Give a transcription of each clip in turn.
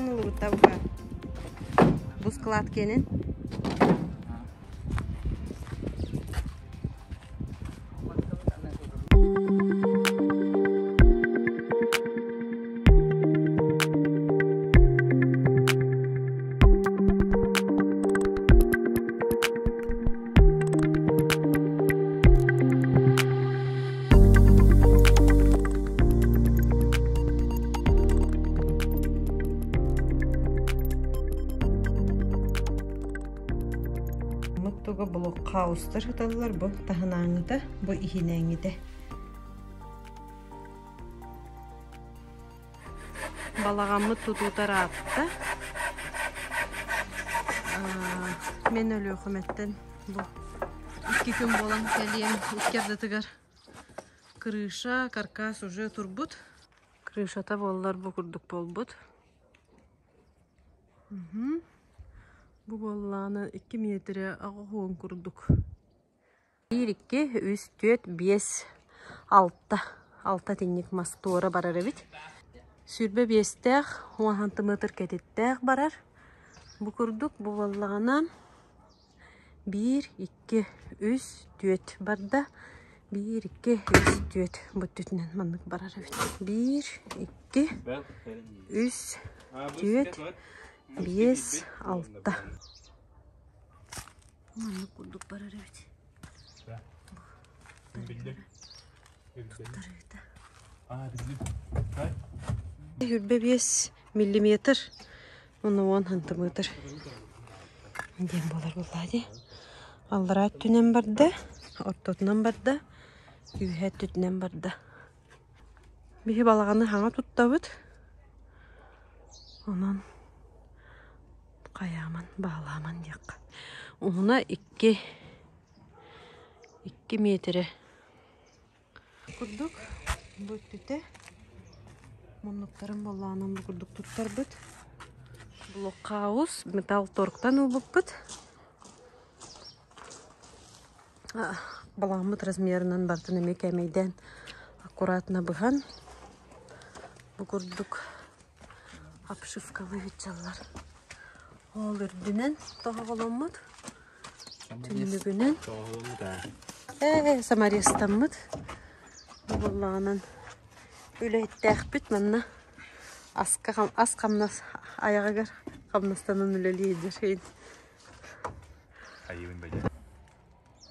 Хантан ылыбыта бука? Бу склад киэнин? Туга блокхаустар сыталлар бу таһынааҥҥыта, бу иһинээҥҥитэ. Балаҕаммыт тутуута ыраатта. Мен Өлүөхүмэттэн бу икки күн буолан кэлиэм икки ардытыгар крыша, каркас уже турбут. Крышата буоллар бу курдук буолбут. Бу буоллаҕына 2 миэтэрэ 80 курдук. Биир, икки, үс, түөрт, биэс, алта. Алта итинник мас туора барар эбит. 25-тээх, 10 сантиметр кэтиттээх барар. Бу курдук бу буоллаҕына биир, икки, үс, түөрт барда. Биир, икки, үс, түөрт бу өттүтүнэн маннык барар эбит. Биир, икки, үс, түөрт, биэс, алта. Маннык курдук барар эбит. Туттарыыта. 25 миллиметр, уонна 10 сантиметр диэн буолар буоллаа дии. Аллараа өттүнэн барда, ортотунан барда, үөһээ өттүтүнэн барда. Биһи балаҕаны хаҥа туттабыт. Онон хайааман, баалааман диэххэ. Уһуна икки, икки миэтэрэ курдук. Бу өттүтэ муннуктарын боллоонон бу курдук туттарбыт. Блокхаус металл торктан ылбыппыт. Балаҕаммыт размерынан барытын эмиэ кээмэйдээн аккуратно быһан бу курдук обшивкалыы сылдьаллар. Ол үрдүнэн тоһоҕоломмут, түннүгүнэн ээ саморезтаммыт. Бу буоллаҕынан үлэһиттээхпит манна аска ас хамнас айаҕыгар хамнастанан үлэлии сылдьар.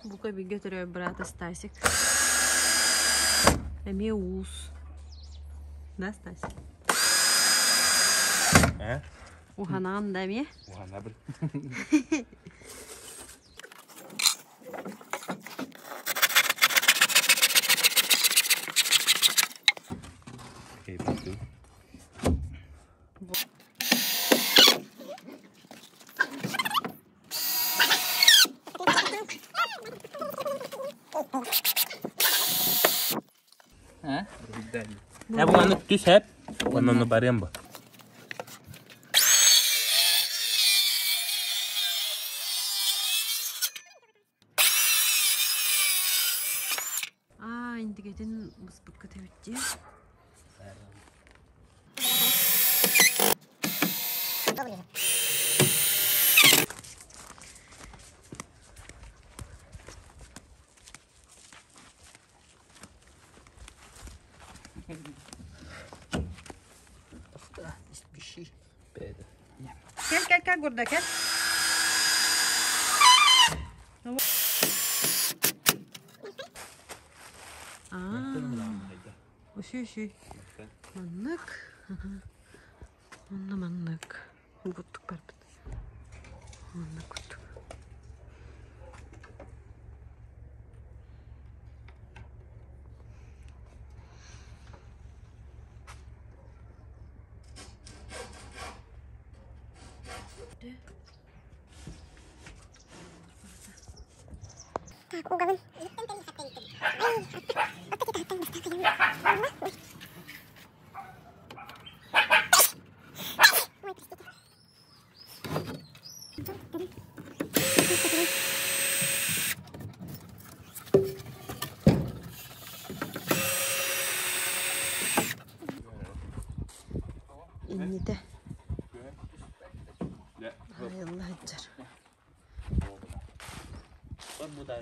Бука бииргэ төрөөбүт быраата Стасик. Эмиэ уус. Да, Стасик? Э? Уһанаҕын да эмиэ? Уһанабын. Э бу маннык түс эп, онно барыам бу. Аа, индигэтин быспыкка тэбиттиэ. Кэл, кэл, кэл, Гурда, кэл. Үсүй, үсүй. Маннык. Онно маннык. Куттук барбыт. Маннык куттук. Иннитэ.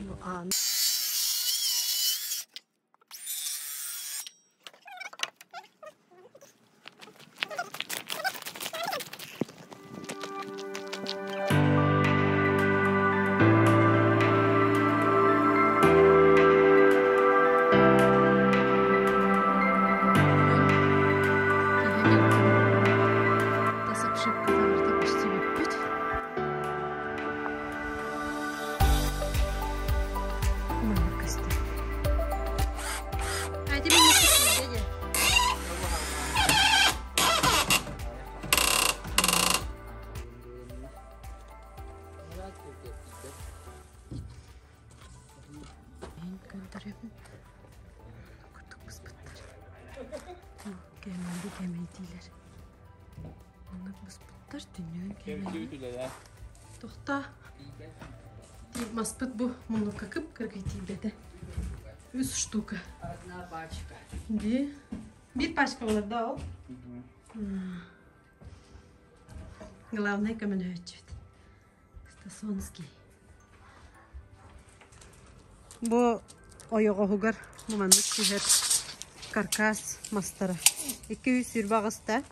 Бу аан Тас обшивката барыта почти бүппүт. Маннык көстөр. Айди мен Мен көрдөрөбүн. Курдук быспыттар. Кэмэнди кэмэйдиилэр. Оннук быспыттар түннүгүн кэмэйди. Тохта. Маспыт бу муннукка кып-кыргый тиийбэтэ. Үс штука. Одна пачка. Ди. Биир пачка болар да ол? Главное көмөлөһөөччүбүт. Стасонский. Бу ойоҕоһугар бу маннык түһэр каркас мастара. 228 да.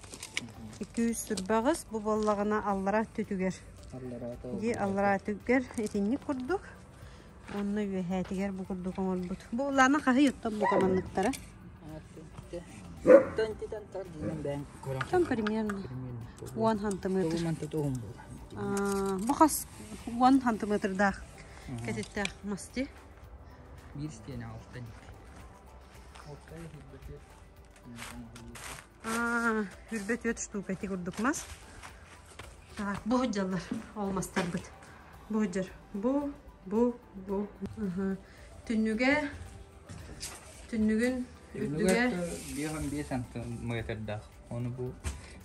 228 бу буоллаҕына аллара өттүтүгэр. Дии аллара өттүгэр итинник курдук. Онно үөһээтигэр бу курдук оҥорбут. Бу улаана хаһый оттон бу манныктара? Там примерно 10 сантиметр. Бу хас 10 сантиметрдаах кэтиттээх масти. Биир стена алтан. Хүрбэ түөрт штука ити курдук мас. Так, бу сылдьаллар ол мастарбыт. Бу сылдьар. Бу, бу, бу. Түннүгэ, түннүгүн үрдүгэ. Биэһэн биэс сантиметрдаах. Ону бу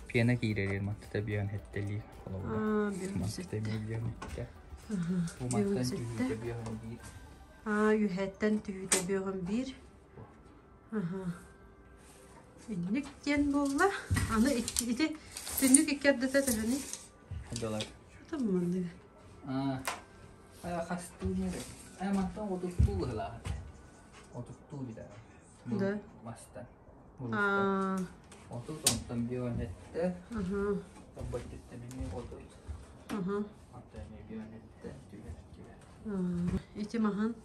пена киирэр маттата биэһэн хэттэлии холобура. Маттата эмиэ биэһэн хэттэ. Бу маттан түһүүтэ биэһэн биир. Үһэттэн түһүүтэ биэһэн биир. Инник диэн буолла. Аны ити түннүк икки ардыта төһөнүй? Долар. Там манныга. Аа, хастыы нere? Э, мантан отуттуу быһылаах. Отуттуу билэр. Да. Мастан. Аа. Отут онтон бионетте. Аха. Тоботтеттемини отут. Аха. Онтон бионетте түгэр түгэр. Ити маһан.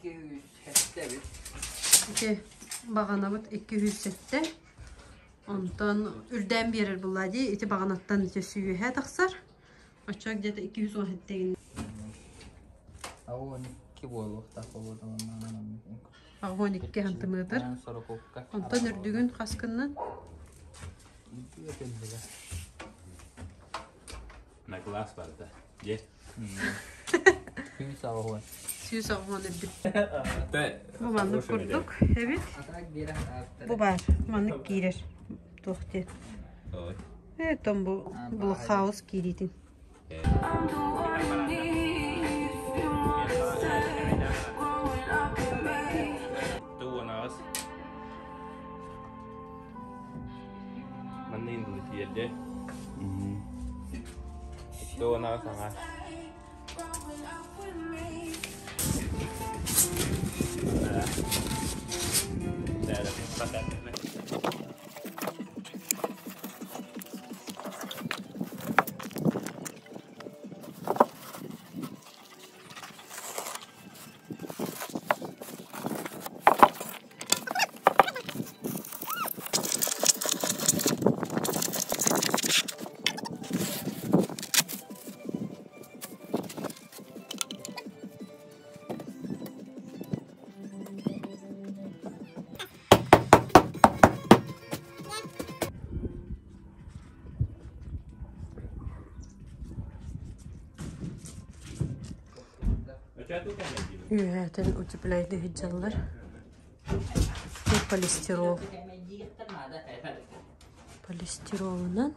207 эбит. Ити баҕанабыт 207. Онтон үрдээн биэрэр булла дии. Ити баҕанаттан ити сүүһэ тахсар. Оччо где-то 217 Аҕыс буолуохтаах болуоталаннаан. 12 сантиметр. Онтон үрдүгүн хас гыннан? На глаз барда. Есть. Сүүс аҕыс. Сүүс аҕыс үрдүк. Бу маннык курдук эбит. Бу баар. Маннык киирэр. Туох диэн. Э, том бу блокхаус киириитин. Туонаас. Манна индулы тиэрдэ. Туонаас аңа. Үөһээтин утепляйды сылдьаллар. Полистирол. Полистиролунан.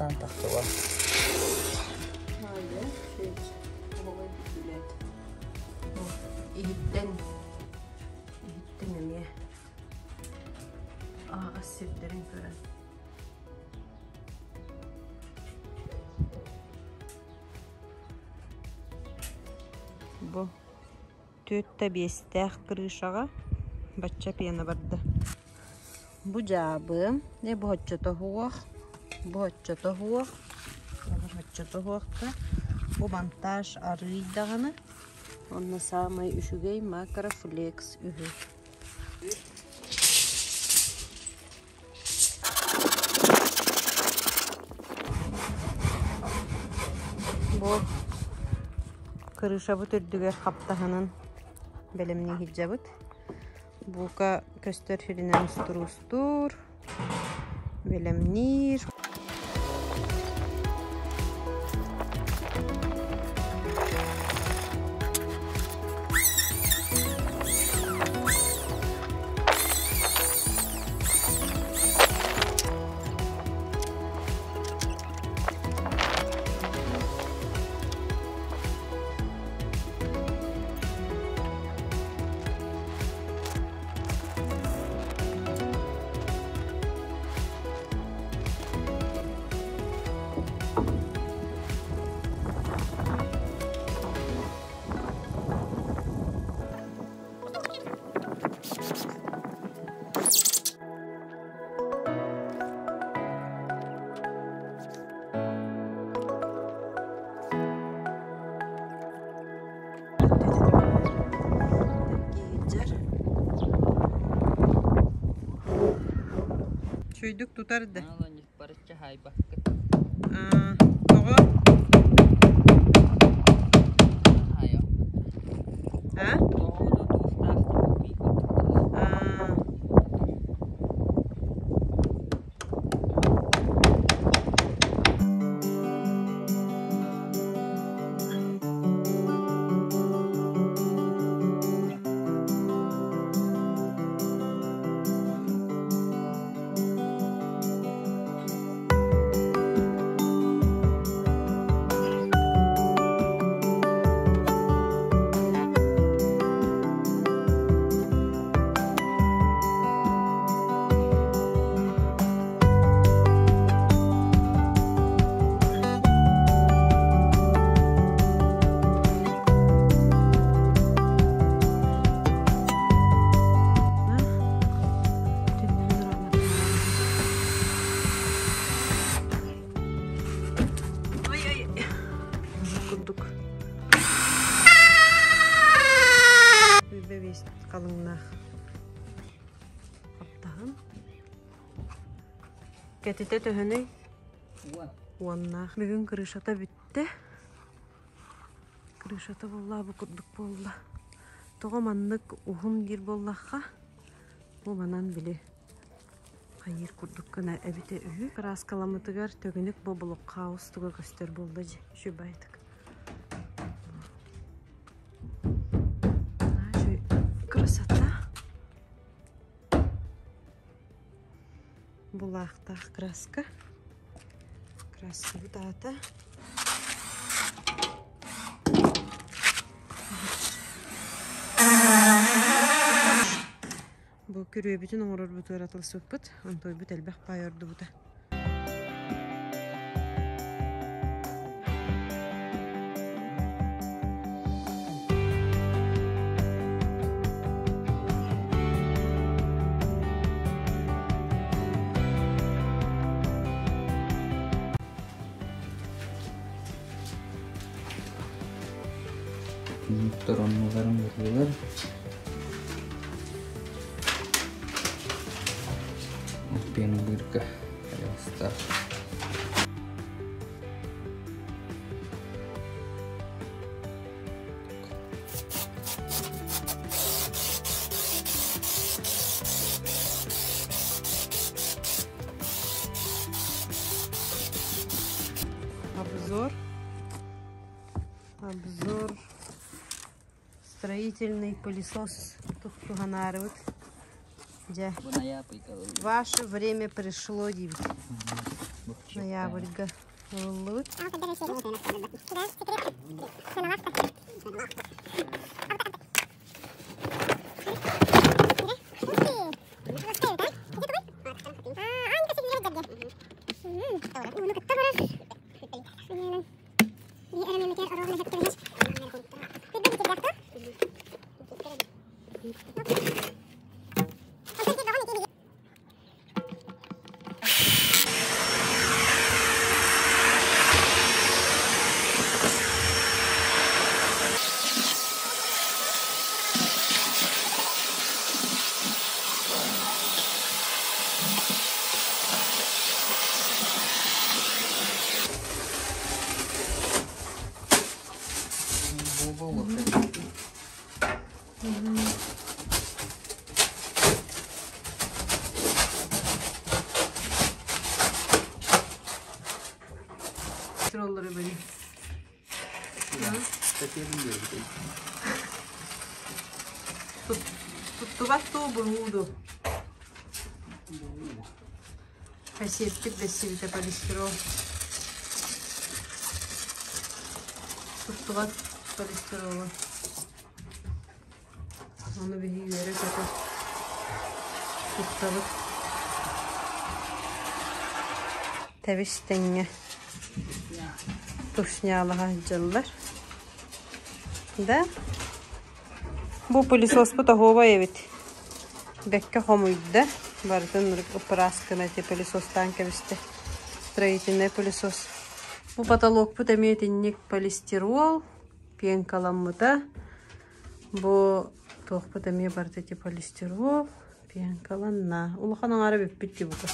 Сатаан тахсыбат. Иһиттэн иһиттэн эмиэ аһаҕас сирдэрин көрөн Бу түөрт да биэстээх крышаҕа бачча пена барда. Бу дьаабы, бу оччото суох, бу оччото суох, оччото суох да бу монтаж арыый даҕаны уонна саамай үчүгэй макрофлекс үһү. Бу крышабыт үрдүгэр хаптаһынын бэлэмнии сылдьабыт. Бука көстөр сиринэн устуруустуур, бэлэмниир. Чуйдук тутар да. Тоҕо? А? Курдук. Үйбэ халыҥнаах. Хаптаһын. Кэтитэ төһөнүй? Уоннаах. Бүгүн крышата бүттэ. Крышата буолла бу курдук буолла. Тоҕо маннык уһун диир буоллахха, бу манан били хайыыр курдук гына эбитэ үһү. Кырааскаламмытыгар төгүнүк бу блокхаус туга көстөр буолла дьэ, үчүгэй Красота. Булаахтаах краска. Краскабыт аата. Бу күрүөбүтүн оҥорорбутугар атылсыбыппыт, онтуойбут элбэх паай ордубута. Түннүктэр оннуларын буллулар. Пенобырка айылыстар. Обзор. Обзор. Строительный пылесос туһанаарыбыт. Дьэ. Ваше время пришло, диибит. Ноябрьга ылыллыбыт. Троллары были. Туттубат туу бурууду. Кассеттик бэссибитэ полистирол. Туттубат полистиролу. Ону биһиги үөрэ-көтө туттабыт. Тэбис тэҥҥэ тушнялаһа сылдьаллар. Да? Бу пылесоспут оһуобай эбит. Бэккэ хомуйда. Барытын ыппырааскына ити пылесостаан кэбистэ. Строительный пылесос. Бу потолокпут эмиэ итинник полистирол, пенкаламмыта. Бу туохпут эмиэ барыта ити полистирол, пенкаланна. Улахан аҥаара бүппүт дии бука.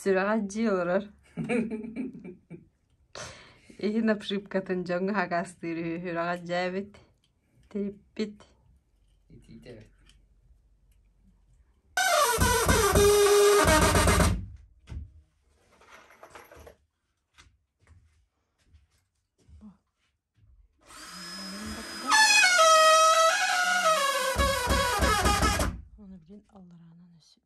Сүрэҕэ дьиэ олорор. Иһин обшивкатын дьоҥҥо хакаастыыр үһү сүрэҕэ дьээбит, тириппит. Оны билин аллараанан өссө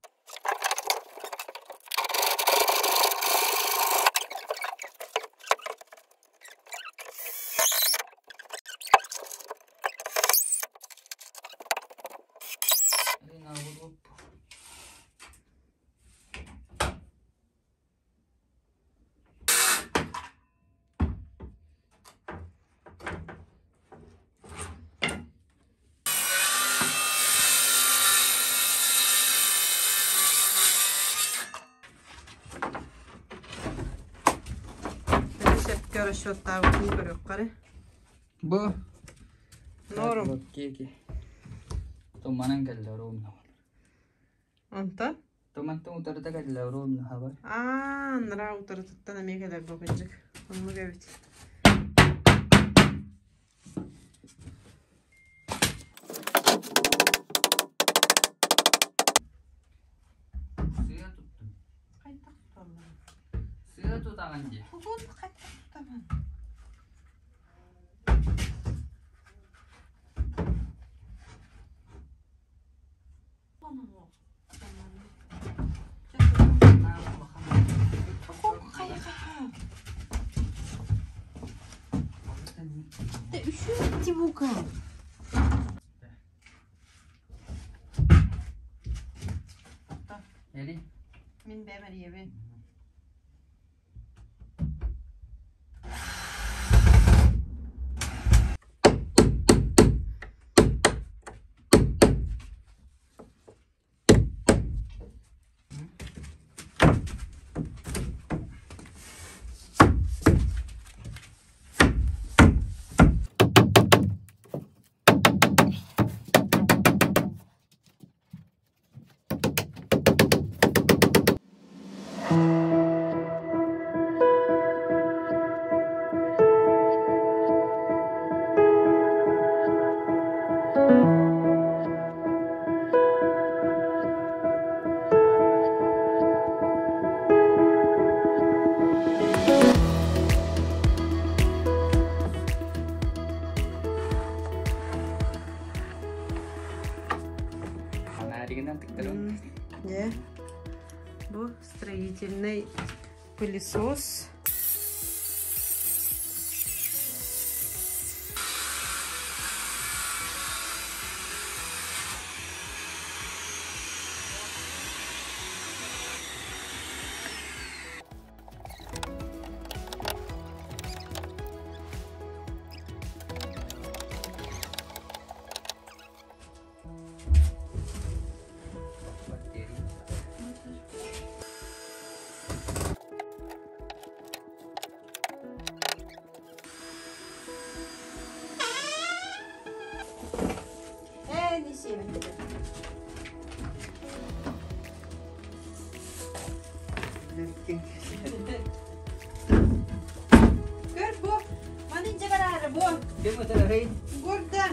Сөпкө расчеттаабытын көрүөххэ эрэ. Бу Норм. Киэки. Туманан кэллэ ровно. Онтон? Тумантан утарыта кэллэ ровно хабар. Аа, анараа утарытыттан эмиэ кэлэр бокунчук. Оннук эбит. Сыа туттум. Хайдах туталлар? Сыа тутаҕын дии. Кулун хайдах тутабын? Үчүгэй Эри. Мин бэйэм эрийэбин. Строительный пылесос. Ээ, не сиэбэттэр. Көр бу, маны дьэ бараары бу. Ким ытырарый? Горда.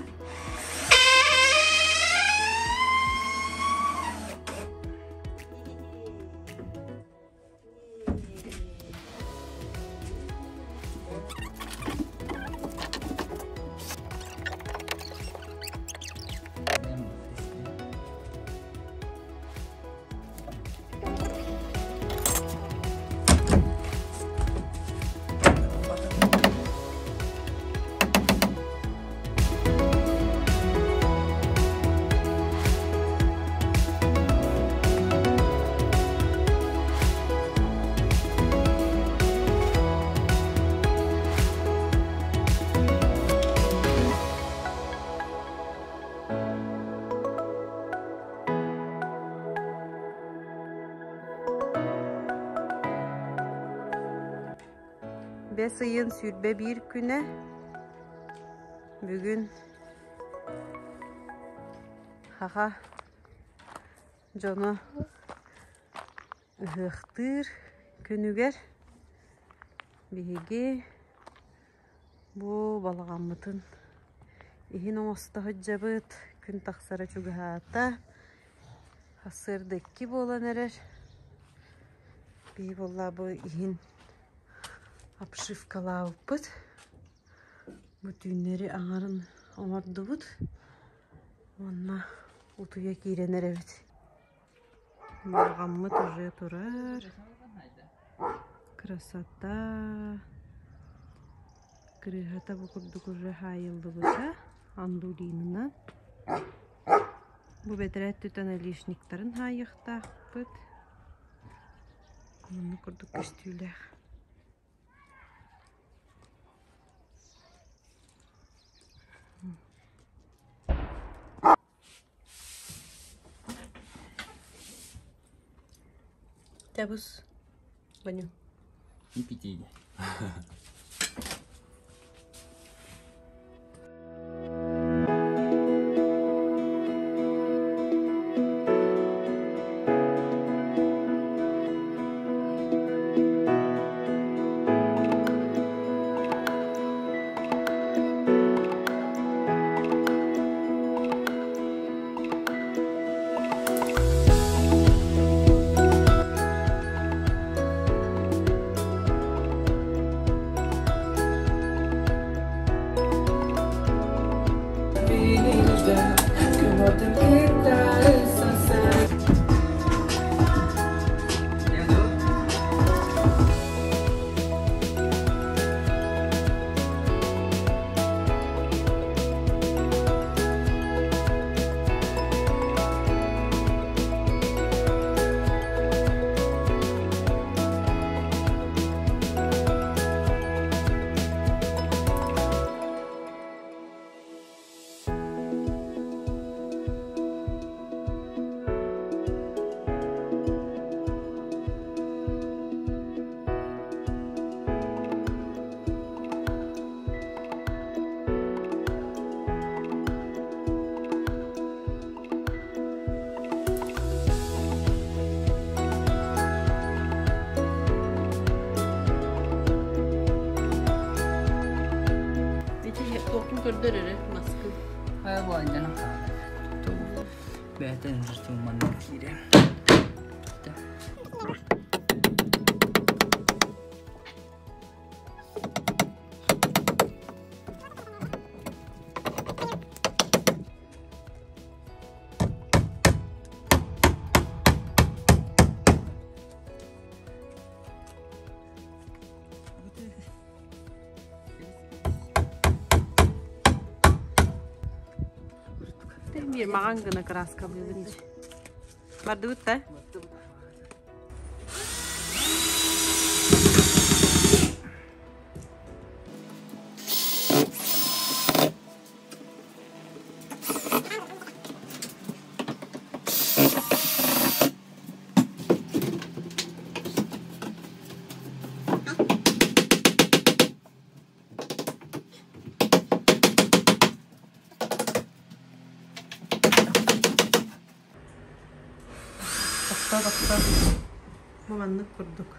Бэс ыйын 21 күнэ бүгүн хаха дьоно ыһыахтыыр күнүгэр биһиги бу балаҕаммытын иһин оҥосто сылдьабыт. Күн тахсара чугаһаата. Сарсыарда икки буолан эрэр. Биһи буолла бу иһин обшивкалаабыппыт. Бу түүннэри аҥарын оҥордубут. Уонна утуйа киирэн эрэбит. Балаҕаммыт уже турар. Красота. Кырыыһата бу курдук уже хаайыллыбыта андулинынан. Бу бэтэрээт түтэн наличниктарын хаайыахтаахпыт. Маннык курдук көстүүлээх. Табыс. Ваню. Не пяти. Ити туохпун көрдөр эрэ маскы. Ха бу анжана хаалар. Бэйэтэ инжестумманна киирэн. Син биир маҕан гына кырааскалыыбын. Бардыбыт да? Тохтоо, тохтоо. Бу маннык курдук.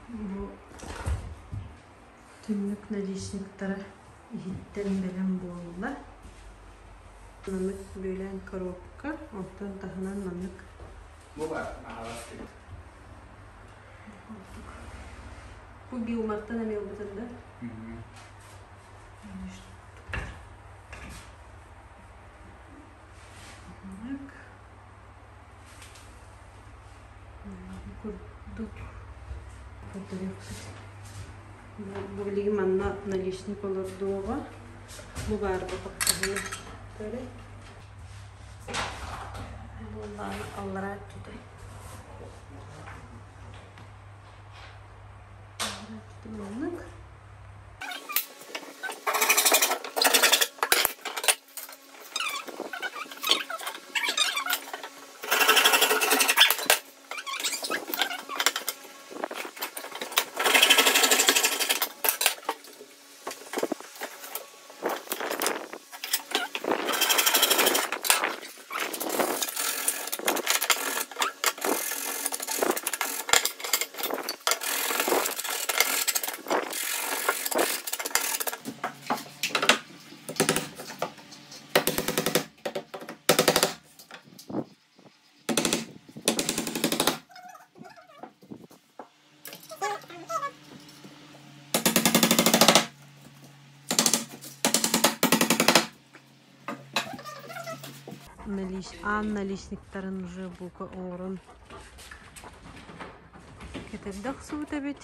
Бу түннүк наличниктара иһиттэн бэлэм буолла. Маннык бүөлээн коробка, онтон таһынан маннык Бу бар, аһаҕас. Курдук. Бу Билмартан эмиэ ылбытын да? Маннык. Курдук. Көрдөрүөхпүт. Бу билигин манна наличник олордуоҕа. Бу баар бу хаптаһыны. Көрө. Буоллаҕына аллараа өттүтэ. Аллараа өттүтэ маннык. Аан наличниктарын уже бука оҥорон кэтэрдэ охсубут эбит.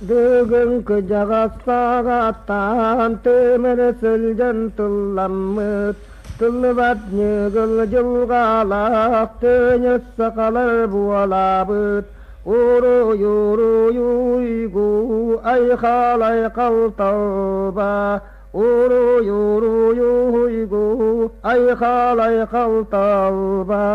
Бүгүн кыдьаҕастаҕаттан тымыр сылдьан тылламмыт, тыллыбат ньыгыл дьылҕалаах тыыньыс сахалар буолабыт. Уруй-уруй-уйгу, айхал-айхал талба, уруй-уруй-уйгу, айхал-айхал талба.